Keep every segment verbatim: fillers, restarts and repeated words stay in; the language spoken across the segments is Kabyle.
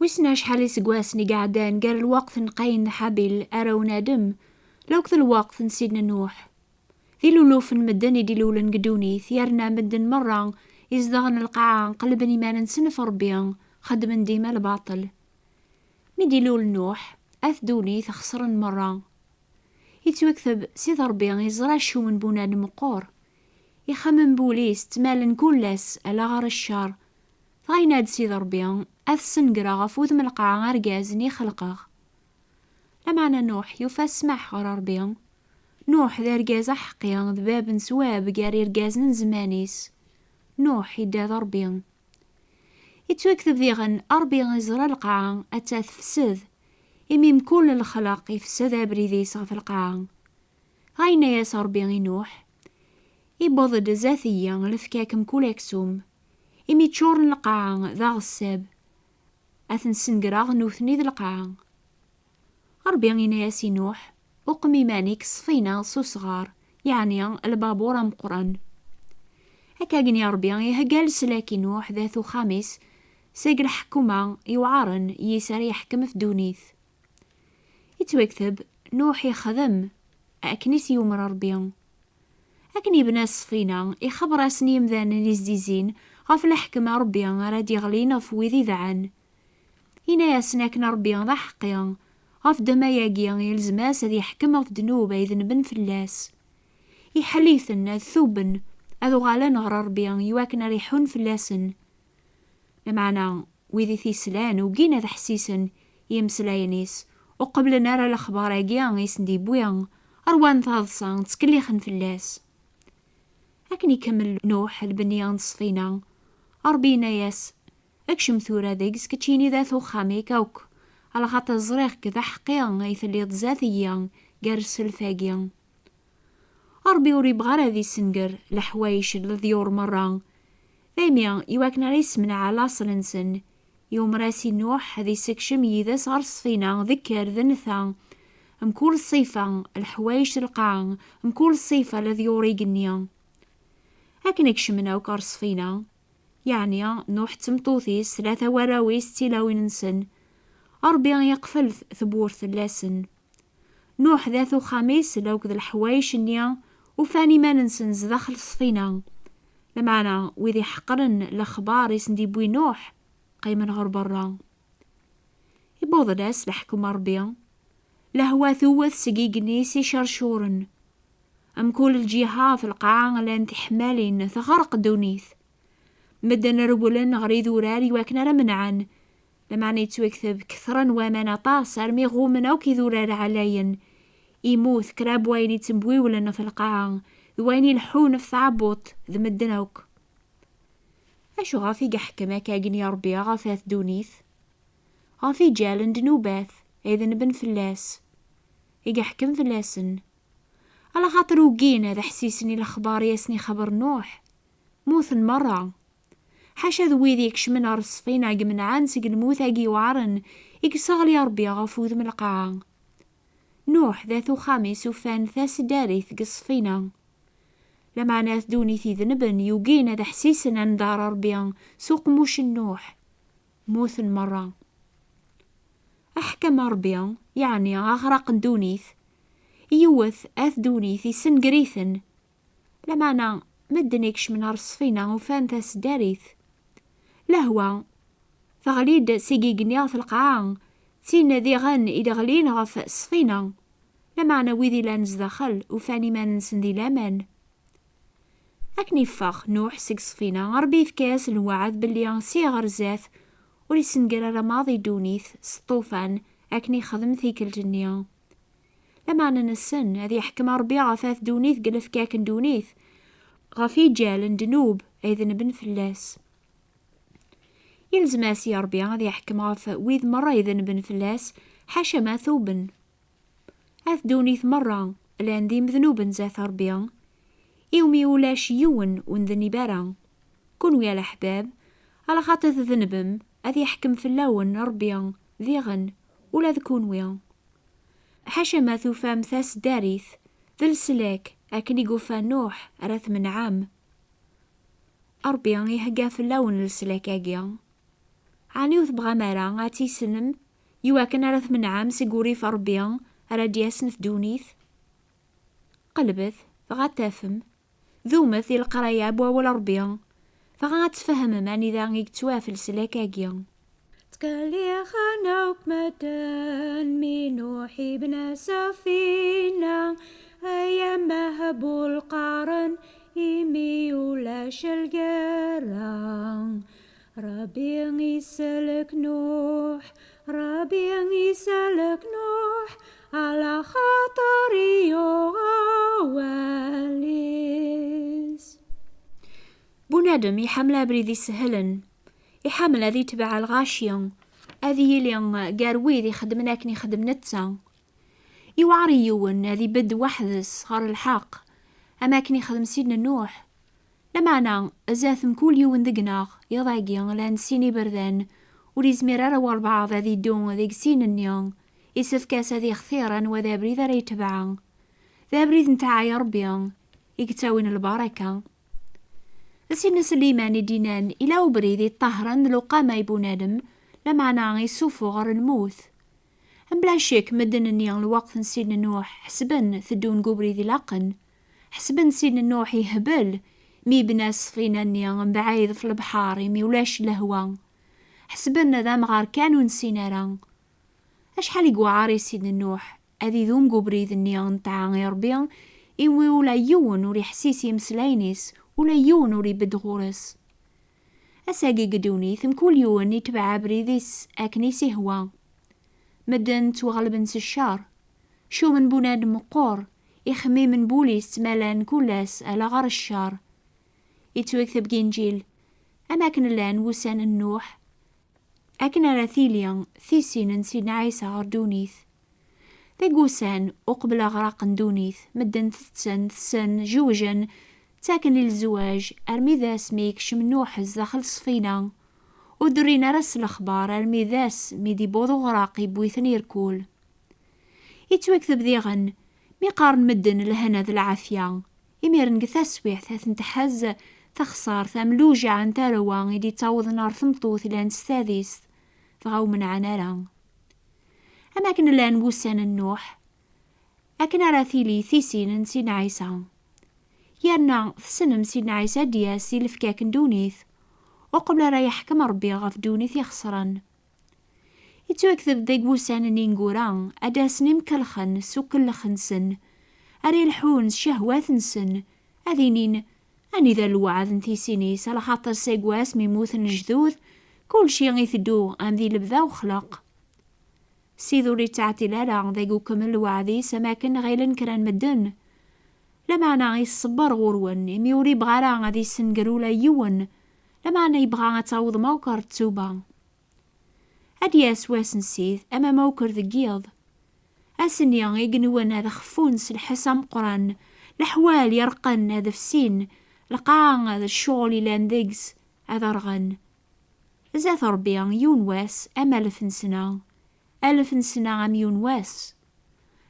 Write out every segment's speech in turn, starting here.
Wissen acḥal iseggasen i iɛeddan gar lweqt n Qayen d Ḥabil, arraw n Adem, lakked lweqt n Sidna Nuḥ. D iluluf n medden i d-ilulen deg ddunit, yerna medden merra izedɣen lqaɛa qelben iman-nsen ɣef Ṛebbi, xeddmen dima lbaṭel. Mi d-ilul Nuḥ, at ddunit xeṣren merra. Yettwakteb Sidi Ṛebbi iẓra acu n bunadem meqqer. Ixemmem wul-is ttmalen kul ass ala ɣer ccer. Dɣa yenna-d Sidi Ṛebbi: "Ad sengreɣ ɣef wudem lqaɛa argaz-nni xelqeɣ." Lameɛna Nuḥ yufa ssmaḥ ɣer Ṛebbi. Nuḥ d argaz aḥeqqi, d bab n swab gar irgazen n zzman-is. Nuḥ idda d Ṛebbi. Yettwakteb diɣen: "Ṛebbi iẓra lqaɛa atta tefsed, imi mkul lexlaq ifsed abrid-is ɣef lqaɛa." Dɣa yenna-yas Ṛebbi i Nuḥ: "Iwweḍ-d zdat-iyi lefkak mkul aksum, imi ččuren lqaɛa d aɣessab, ad ten-sengreɣ nutni d lqaɛa." Ṛebbi yenna-yas i Nuḥ: "Uqem iman-ik ṣṣfina s usɣar, yeɛni lbabur ameqqran." Akka akken Ṛebbi ihegga leslak i Nuḥ d at uxxam-is seg leḥkuma iweɛren yis ara yeḥkem ɣef ddunit. Yettwakteb: "Nuḥ ixdem akken i s-yumer Ṛebbi." Akken yebna ṣṣfina, ixebber-asen i yimdanen izdizin ɣef leḥkem n Ṛebbi ara d-iɣlin ɣef wid idɛan. Yenna-yasen akken Ṛebbi d aḥeqqi, ɣef ddemma-agi yelzem-as ad yeḥkem ɣef ddnub ay denben fell-as. Iḥell-iten ad tuben, ad uɣalen ɣer Ṛebbi iwakken ara iḥun fell-asen. Lameɛna wid i t-islan ugin ad ḥessisen i yimeslayen-is, ur qebblen ara lexbar-agi i sen-d-iwwi, ṛwan taḍsa, ttkellixen fell-as. Akken ikemmel Nuḥ lbenni n ṣṣfina, Ṛebbi yenna-yas: "Kcem tura deg-s keččini d at uxxam-ik akk, alaxaṭer ẓriɣ-k d aḥeqqi ay telliḍ zdat-iyi gar sself-agi." Ṛebbi ur yebɣi ara ad issenger leḥwayeǧ n leḍyur merra. Daymi, iwakken ara yessemneɛ laṣel-nsen, yumer-as i Nuḥ ad issekcem yid-s ɣer ṣṣfina d kker d nnta, mkul ṣṣifa, leḥwayeǧ n lqaɛa, mkul ṣṣifa leḍyur igenni. Akken kecmen akk ɣer ṣṣfina, yeɛni Nuḥ d tmeṭṭut-is, tlata warraw-is d tilawin-nsen, Ṛebbi yeqfel tewwurt fell-asen. Nuḥ d at uxxam-is, akked leḥwayeǧ-nni, ufan iman-nsen zdaxel ṣṣfina. Lameɛna wid iḥeqren lexbar i sen-d-iwwi Nuḥ, qqimen ɣer berra. Iwweḍ-d ass leḥkem n Ṛebbi. Lehwa tewwet seg igenni s icercuren. Mkul lǧiha ɣef lqaɛa llan tiḥemmalin, teɣreq ddunit. Medden rewlen ɣer idurar iwakken ara menɛen. Lameɛna yettwakteb, ketren waman aṭas armi ɣummen akk idurar ɛlayen. Imut kra n wayen ittembiwlen ɣef lqaɛa, d wayen ileḥḥun ɣef tɛebbuḍt, d medden akk. Acu ɣef i yeḥkem akkagi Ṛebbi ɣef at ddunit? Ɣef iǧal n ddnubat ay denben fell-as, i yeḥkem fell-asen. Alaxaṭer ugin ad ḥessisen i lexbar i asen-ixebber Nuḥ, muten merra. Ḥaca d wid ikecmen ɣer ṣṣfina i imenɛen seg lmut-agi iweɛren i yesseɣli Ṛebbi ɣef wudem lqaɛa. Nuḥ d at uxxam-is ufan taseddarit deg ṣṣfina. Lameɛna at ddunit idenben yugin ad ḥessisen anda ara Ṛebbi s uqemmuc n Nuḥ, muten merra. Aḥkam n Ṛebbi, yeɛni aɣraq n ddunit, yewwet at ddunit, issenger-iten. Lameɛna medden ikecmen ɣer ṣṣfina ufan taseddarit. Lehwa teɣli-d seg igenni ɣef lqaɛa, d tin diɣen i d-ɣlin ɣef ṣṣfina. Lameɛna wid ilan zdaxel ufan iman-nsen di laman. Akken iffeɣ Nuḥ seg ṣṣfina, Ṛebbi yefka-yas lweɛd belli si ɣer zdat ur isenger ara maḍi ddunit s ṭṭufan akken ixdem tikkelt-nni. Lameɛna nessen ad yeḥkem Ṛebbi ɣef at ddunit deg lefkak n ddunit, ɣef iǧal n ddnub ay denben fell-as. Yelzem-as i Ṛebbi ad yeḥkem ɣef wid merra idenben fell-as, ḥaca ma tuben. At ddunit merra llan d imednuben zdat Ṛebbi, iwmi ulac yiwen ur ndennib ara. Kunwi a leḥbab, alaxaṭer tdenbem, ad yeḥkem fell-awen Ṛebbi diɣen, ula d kunwi. Ḥaca ma tufam taseddarit d leslak akken i yufa Nuḥ ara tmenɛem. Ṛebbi ihegga fell-awen leslak-agi. Ɛni ur tebɣam ara ad tt-tessnem, iwakken ara tmenɛem seg urrif n Ṛebbi ara d-yasen ɣef ddunit? Qelbet, dɣa ad t-tafem. Dumet di leqraya n wawal n Ṛebbi, dɣa ad tfehmem anida i yettwaf leslak-agi. Ttkelliɣen akk medden mi Nuḥ ibna safina, ay amehbul qqaren imi ulac lgerra. Ṛebbi isellek Nuḥ, Ṛebbi isellek Nuḥ, ala xaṭer yuɣ awal-is. Bunadem iḥemmel abrid isehlen, iḥemmel ad itbeɛ lɣaci, ad yili gar wid ixeddmen akken ixeddem netta. Iwɛer i yiwen ad ibedd weḥd-s ɣer lḥeqq, am akken ixdem Sidna Nuḥ. Lameɛna, zdat mkul yiwen deg-neɣ, iḍ-agi llan sin iberdan, ur izmir ara walbeɛḍ ad iddu deg sin-nni, isefk-as ad ixtir anwa d abrid ara yetbeɛ. D abrid n ṭṭaɛa i Ṛebbi, i yettawin lbaraka. D Sidna Sliman i d-yennan, ila ubrid iṭṭahren d lewqama i bunadem, lameɛna isufuɣ ɣer lmut. Mebla ccek, medden-nni lweqt n Sidna Nuḥ ḥesben teddun deg ubrid ilaqen. Ḥesben Sidna Nuḥ ihbel mi yebna ssfina-nni mebɛid ɣef lebḥer imi ulac lehwa. Ḥesben d amɣar kan ur nessin ara. Acḥal i yewɛer i Sidna Nuḥ ad idum deg ubrid-nni n ṭṭaɛa i Ṛebbi, imi ula yiwen ur iḥessis i yimeslayen-is, ula yiwen ur ibedd ɣur-s. Ass-agi deg ddunit, mkul yiwen itbeɛ abrid-is akken i s-ihwa. Medden ttwaɣelben s ccer. Cumen bunadem meqqer, ixemmimen n wul-is ttmalan kul ass ala ɣer ccer. Yettwakteb deg Inǧil, am akken llan wussan n Nuḥ, akken ara tili tisin n Sidna Ɛisa ɣer ddunit. Deg wussan uqbel aɣraq n ddunit, medden tetten, tessen, jewjen, ttaken i lezwaj, armi d ass mi yekcem Nuḥ zdaxel ṣṣfina. Ur d-rrin ara s lexbar armi d ass mi d-iwweḍ uɣraq, iwwi-ten irkul. Yettwakteb diɣen, mi qqaren medden lehna d lɛafya, imiren deg taswiɛt ad ten-tḥaz taxṣart am lujaɛ n tarwa i d-ittawḍen ɣer tmeṭṭut llan s tadist, dɣa ur menɛen ara. Am akken llan wussan n Nuḥ, akken ara tili tisin n Sidna Ɛisa. Yerna tessnem Sidna Ɛisa ad d-yas i lefkak n ddunit, uqbel ara yeḥkem Ṛebbi ɣef ddunit ixeṣren. Yettwakteb deg wussan-nni ineggura, ad d-asen imkelxen s ukellex-nsen, ara ileḥḥun s ccehwat-nsen, ad inin, anida lweɛd n tisin-is, alaxaṭer seg wass mi mmuten lejdud, kulci iteddu am di lebda uxleq. Ssid ur yettɛeṭṭil ara deg ukemmel lweɛd-is am akken ɣilen kra n medden. Lameɛna iṣebber ɣur-wen, imi ur yebɣi ara ad isenger ula yiwen, lameɛna yebɣa ad tawḍem akk ɣer ttuba. Ad d-yas wass n Ssid, ama ma uker deg yiḍ. Ass-nni igenwen ad xeffun s lḥess ameqqran, leḥwal yerqen ad fsin, lqaɛa d ccɣel ilan deg-s ad rɣen. Zdat Ṛebbi, yiwen wass am alef n sna, alef n sna am yiwen wass.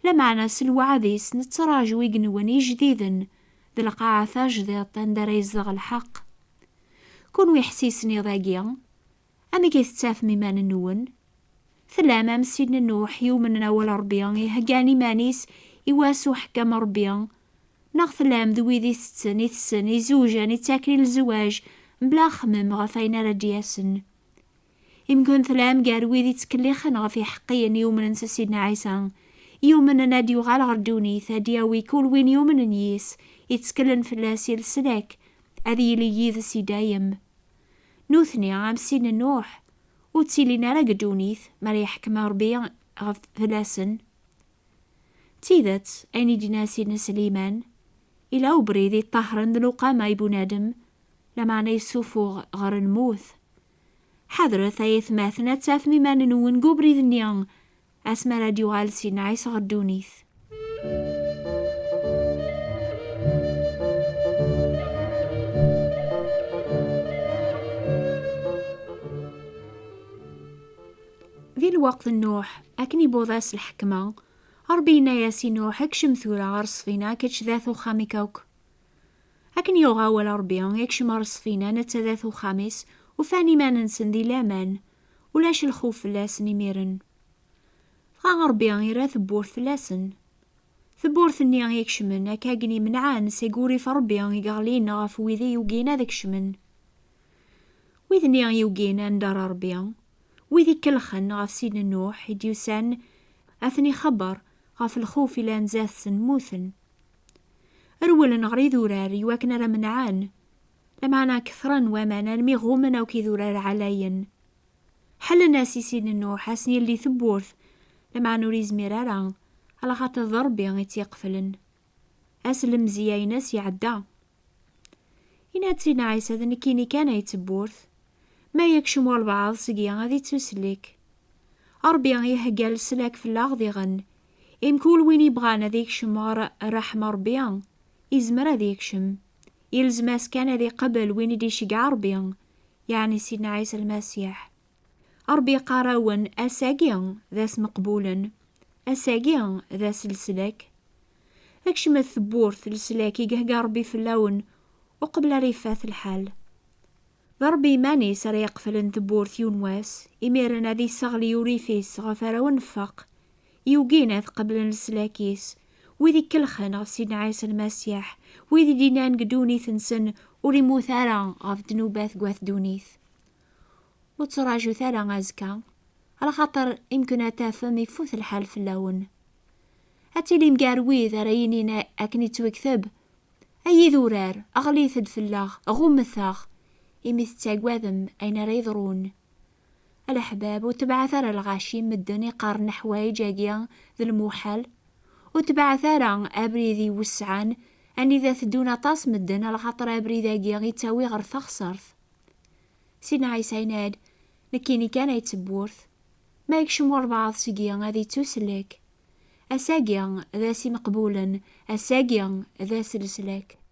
Lameɛna s lweɛd-is nettraǧu igenwen ijdiden d lqaɛa tajdiṭ anda ara yezdeɣ lḥeqq. Kunwi ḥessisen iḍ-agi, amek i tettafem iman-nwen? Tellam am Sidna Nuḥ yumnen awal Ṛebbi, iheggan iman-is i wass uḥekkam Ṛebbi? Neɣ tellam d wid itetten, itessen, izewjen, ittaken i lezwaǧ mebla axemmem ɣef wayen ara d-yasen? Imken tellam gar wid ittkellixen ɣef iḥeqqiyen yumnen s Sidna Ɛisa, yumnen ad d-yuɣal ɣer ddunit, ad d-yawi kul win yumnen yis, itteklen fell-as i leslak, ad yili yid-s i dayem. Nutni, am Sidna Nuḥ, ur ttilin ara deg ddunit mi ara yeḥkem Ṛebbi ɣef fell-asen. D tidet, ayen i d-yenna Sidna Sliman, ila ubrid iṭṭahren d lewqama i bunadem, lameɛna yessufuɣ ɣer lmut. Ḥadret ay atmaten ad tafem iman-nwen deg ubrid-nni asmi ara d-yuɣal Sidna Ɛisa ɣer ddunit. Di lweqt n Nuḥ, akken iwweḍ-as lḥekma, Ṛebbi yenna-yas i Nuḥ, kcem tura ɣer ṣṣfina, kečč d at uxxam-ik akk. Akken yuɣ awal Ṛebbi, ikcem ɣer ṣṣfina, netta d at uxxam-is, ufan iman-nsen di laman. Ulac lxuf fell-asen imiren. Dɣa Ṛebbi irra tewwurt fell-asen. Tewwurt-nni i ikecmen akka akken imneɛen seg urrif n Ṛebbi i yeɣlin ɣef wid i yugin ad kecmen. Wid-nni yugin ad nḍer Ṛebbi, wid ikellxen ɣef Sidna Nuḥ i d-yusan ad ten-ixebber ɣef lxuf ilan zdat-sen mmuten. Rewlen ɣer idurar iwakken ara menɛen, lameɛna ketren waman almi ɣummen akk idurar ɛlayen. Ḥellen-as i Sidna Nuḥ ad sen-yeldi tewwurt, lameɛna ur yezmir ara, alaxaṭer d Ṛebbi i tt-iqeflen. Ass n lemzeyya-ines iɛedda. Yenna-d Sidna Ɛisa: "D nekkini kan ay d tewwurt. Ma yekcem walbeɛḍ seg-i ad ittusellek." Ṛebbi ihegga leslak fell-aɣ diɣen. I mkul win yebɣan ad yekcem ɣer ṛṛeḥma n Ṛebbi, yezmer ad yekcem. Yelzem-as kan ad iqabel win i d-iceggeɛ Ṛebbi, yeɛni Sidna Ɛisa Lmasiḥ. Ṛebbi yeqqar-awen: "Ass-agi d ass meqbulen, ass-agi d ass n leslak." Kecmet tewwurt n leslak i ihegga Ṛebbi fell-awen uqbel ara yeffat lḥal. D Ṛebbi iman-is ara iqeflen tewwurt yiwen wass, imiren ad isseɣli urrif-is ɣef ara wen-nfeq, yugin ad qeblen leslak-is, wid ikellxen ɣef Sidna Ɛisa Lmasiḥ, wid i d-innan deg ddunit-nsen ur immut ara ɣef ddnubat deg wat ddunit. Ur ttraǧut ara azekka, alaxaṭer imken ad tafem ifut lḥal fell-awen. Ad tilim gar wid ara yinin akken ittwekteb: "Ay idurar, ɣlit-d fell-aɣ, ɣummet-aɣ, imi tettaggadem ayen ara yeḍrun." A leḥbab, ur tebɛet ara lɣaci medden iqqaren leḥwayeǧ-agi d lmuḥal. Ur tebɛet ara abrid iwesɛen, anida teddun aṭas medden, alaxaṭer abrid-agi ittawi ɣer taɣsert. Sidna Ɛisa yenna-d: "Nekkini kan ay d tewwurt. Ma yekcem walbeɛḍ seg-i ad ittusellek. Ass-agi d ass imeqbulen, ass-agi d ass n leslak."